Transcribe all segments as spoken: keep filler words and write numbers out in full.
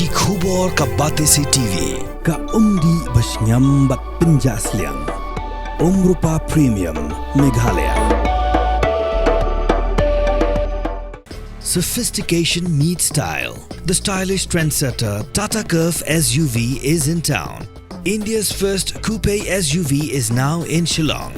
Ki khubor ka Batesi T V, ka umdih ba shngiam bad pynjah sliang. Umrupa Premium, Meghalaya. Sophistication meets style. The stylish trendsetter Tata Curvv S U V is in town. India's first coupe S U V is now in Shillong.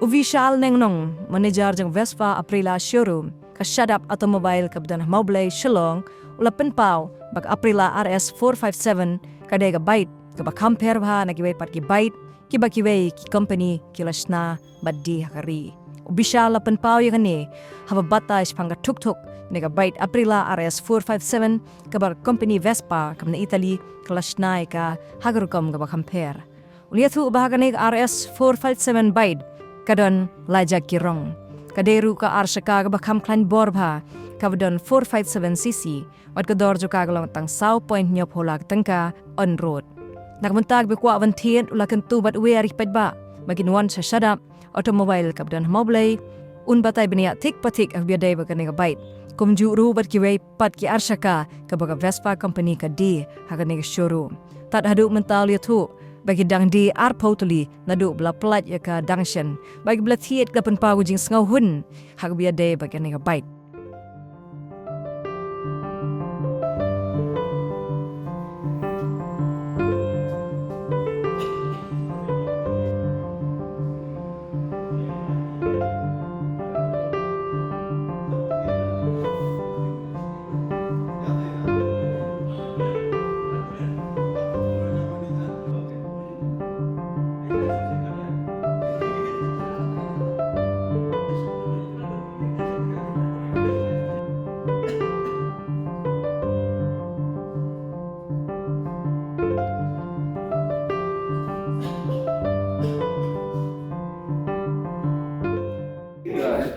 U Vishal Nengnong, manager jong Vespa Aprilia showroom ka Shadap Automobile kaba don ha Mawblei, Shillong, u la pynpaw ba ka Aprilia R S four five seven ka dei ka bike kaba kham pher bha na kiwei pat ki bike kiba kiwei ki company ki la shna bad die ha ka ri. U Vishal la pynpaw ïa kane haba batai shaphang ka tuk tuk ne ka bike Aprilia R S four five seven kaba ka company Vespa kaba na Italy ka la shna ïa ka ha ka rukom kaba kham pher. U la ïathuh ba ha kane ka R S four five seven bike ka don lai jait ki rong. Ka dei ruh ka arshaka kaba kham khlaiñ bor bha kaba don four five seven C C. Bad ka dor jong ka ka long tang saw point hynñiewphew lak tyngka on road. Na ka bynta kiba kwah ban thied, u la kyntu bad uwei ar ki paidbah ba kin wan sha Shadap Automobile kaba don ha Mawblei, un batai bniah thik pa thik ha kaba ïadei bad kane ka bike. Kumjuh ruh bad kiwei pat ki arshaka kaba ka Vespa company ka die ha kane ka showroom. Tad haduh mynta u la ïathuh ba ki dang die arphew tylli naduh ba la pynlait ïa ka dang shen. Bad kiba la thied ki la pynpaw ka jingsngewhun ha kaba ïadei bad kane ka bike.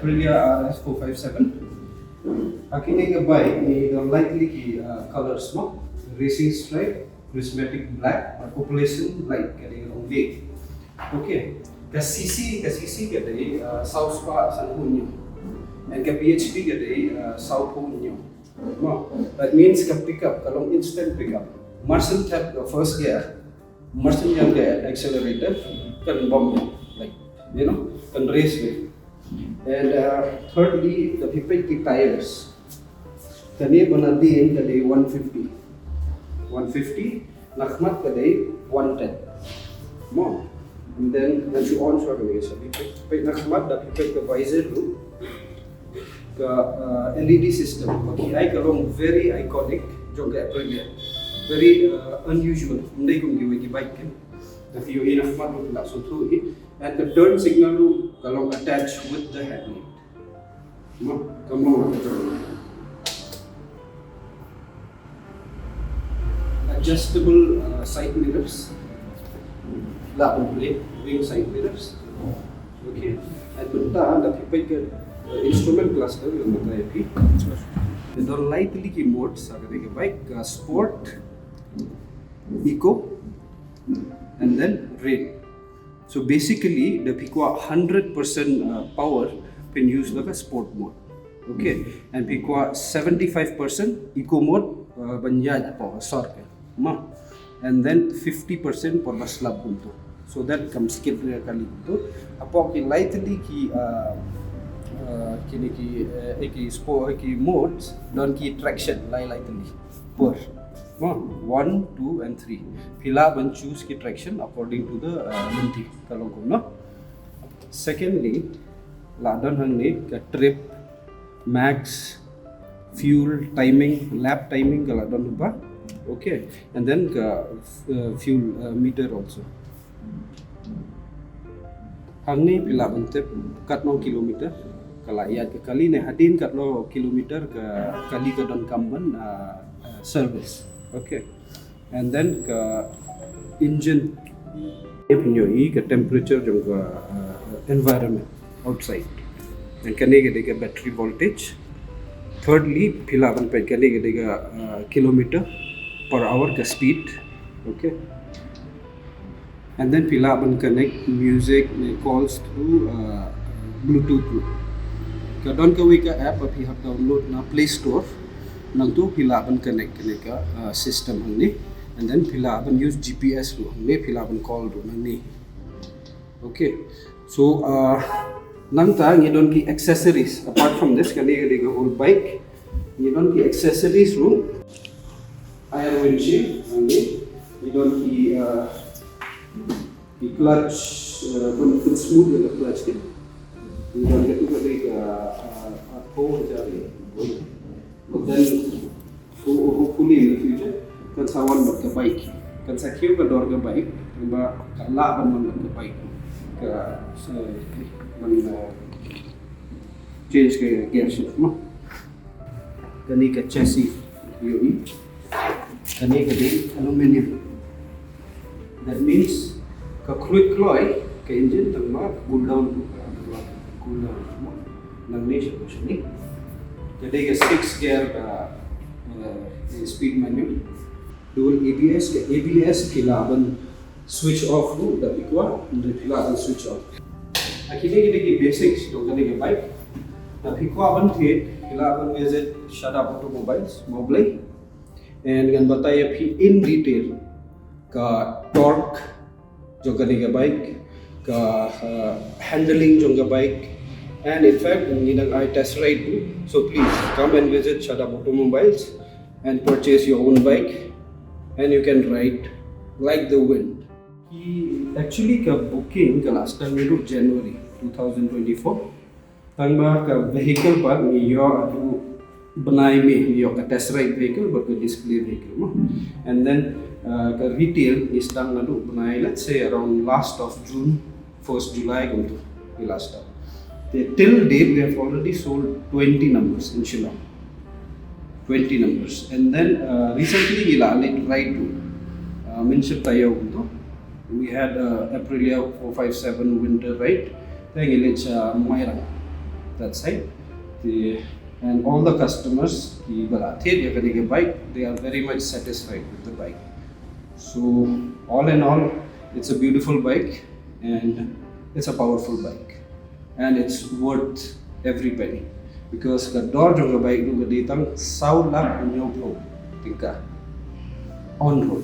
Aprilia R S four five seven. Ha kine ki bike ngi don lai tylli ki, uh, colors mo, racing stripe, prismatic black, bad opalescent light, ka dei ka long beige. Okay. Ka C C, ka C C ka dei, uh, saw spah sanphew hynñiew. And ka B H P ka dei, uh, sawphew hynñiew. Mo, that means ka pickup ka long instant pickup. Mar shen thep ka first gear, mar shen ïaid ka accelerator, kan bam, like, you know, kan race beit. And, uh, thirdly, ka pickup ki tires. Kane ba na dien ka dei one fifty. One fifty, na khmat ka dei one ten. Mo. And then, na shu on shuwa kane ka sa. Peit na khmat da peit ka visor ruh. Ka, uh, L E D system. Ba ki ai ka long very iconic jong ka Aprilia. Very, uh, unusual. Ym dei kum kiwei ki bike kan. Da phi ïohi na khmat ruh phi lah sngewthuh hi. And ka turn signal ruh ka long attached with the headlight. Mo, ka mo. Adjustable, uh, side mirrors. La pynpleh wing side mirrors. Okay. And mynta da phi peit ka, uh, instrument cluster, nga batai ïa phi. Ka don lai tylli ki modes ha kane ka bike, ka sport, eco, and then rain. So basically, da phi kwah hundred percent, uh, power, phin use da ka sport mode. Okay. And phi kwah seventy-five percent eco mode, uh, ban ïaid power sor ka. Mo. and then fifty percent por ba slap kumto. So that kam skid ïa ka kali kumto. Hapoh ki lai tylli ki, uh, uh, kine ki, uh, ki spo ki modes don ki traction lai lai tylli. Por. Mo, one, two and three. Phi lah ban choose ki traction according to the, uh, lynti ka long kumno. Secondly, la don hangne ka trip, max, fuel, timing, lap timing ka la don ba. Okay. And then ka, uh, fuel, uh, meter also. Hangne phi lah ban tip katno kilometer ka la ïaid ka kali ne hadien katno kilometer ka kali ka donkam ban, uh, uh, service. Okay. And then ka engine, ïa phi ïohi ka temperature jong ka, uh, environment outside. And kane ka dei ka battery voltage. Thirdly, phi lah ban peit kane ka dei ka, uh, kilometer per hour ka speed. Okay. And then phi lah ban connect music ne calls through, uh, Bluetooth. Ka don kawei ka app ba phi hap download na Play Store. Nangtu phi lah ban connect kane ka, uh, system hangne. And then phi lah ban use G P S ruh hangne, phi lah ban call ruh nangne. Okay. So, uh, nangta ngi don ki accessories. Apart from this, kane ka dei ka whole bike. Ngi don ki accessories ruh. Air windshield, hangne. Ngi don ki, uh, ki clutch, uh, ban, ban smooth ïa ka clutch ki. Ngi don katu ka dei ka, uh, uh, four hajar. But then, ho-, hopefully in the future, kan sa wan bad ka bike. Kan sa kiew ka dor ka bike, ba ka lah ban wan bad ka bike. Ka, so, ban, uh, change ka gear shift mo. Kane ka chassis, ïohi. Kane ka dei aluminium. That means ka khluit kloi ka engine tang ba cool down, cool down. Nangne sha, sha ne. Ka dei ka six gear ka, uh, speed manual. Dual A B S, ka A B S phi lah ban switch off ruh da phi kwah, da phi lah ban switch off. Ha kine kine ki basics jong kane ka bike. Da phi kwah ban thied, phi lah ban visit Shadap Automobiles, Mawblei. And ngan batai ïa phi in detail ka torque jong kane ka bike, ka, uh, handling jong ka bike. And in fact, ngi dang ai test ride tu. So please come and visit Shadap Automobiles and purchase your own bike, and you can ride like the wind. Ki, actually, ka booking ka la start naduh January two thousand twenty-four. Tang ba ka vehicle pat ngi ïoh haduh bnai May, ngi ïoh ka test ride vehicle bad ka display vehicle mo. And then, uh, ka retail ngi sdang naduh bnai, let's say, around last of June, first July kumtu, ngi la start. Te till date we have already sold twenty numbers in Shillong. Twenty numbers. And then, uh, recently ngi la leit ride tu, uh, mynshwa taïew kumtu. We had, uh, Aprilia four five seven winter ride. Te ngi leit sha Mairang, that side. Te, and all the customers kiba la thied ïa kane ka bike, they are very much satisfied with the bike. So, all in all, it's a beautiful bike and it's a powerful bike. And it's worth every penny. Because ka dor jong ka bike ruh ka dei tang saw lak hynñiewphew tyngka on road.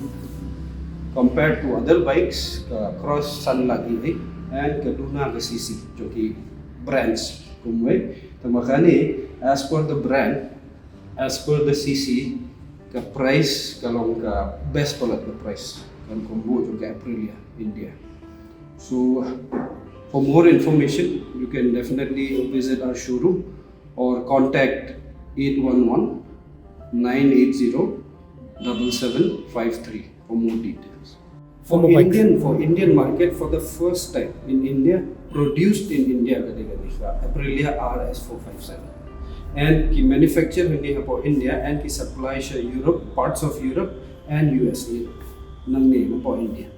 Compared to other bikes, ka cross san lak eiei, and ka duna ka C C jong ki brands kumwei. Tangba kane, as per the brand, as per the C C, ka price ka long ka best palat ka price, kan kumbu jong ka Aprilia India. So, for more information, you can definitely visit our showroom or contact eight one one, nine eight zero, double seven five three for more details. For Indian, for Indian market, for the first time in India, produced in India, ka dei kane ka Aprilia R S four five seven. And ki manufacture hangne hapoh India and ki supply sha Europe, parts of Europe and U S A. Nangne hapoh India.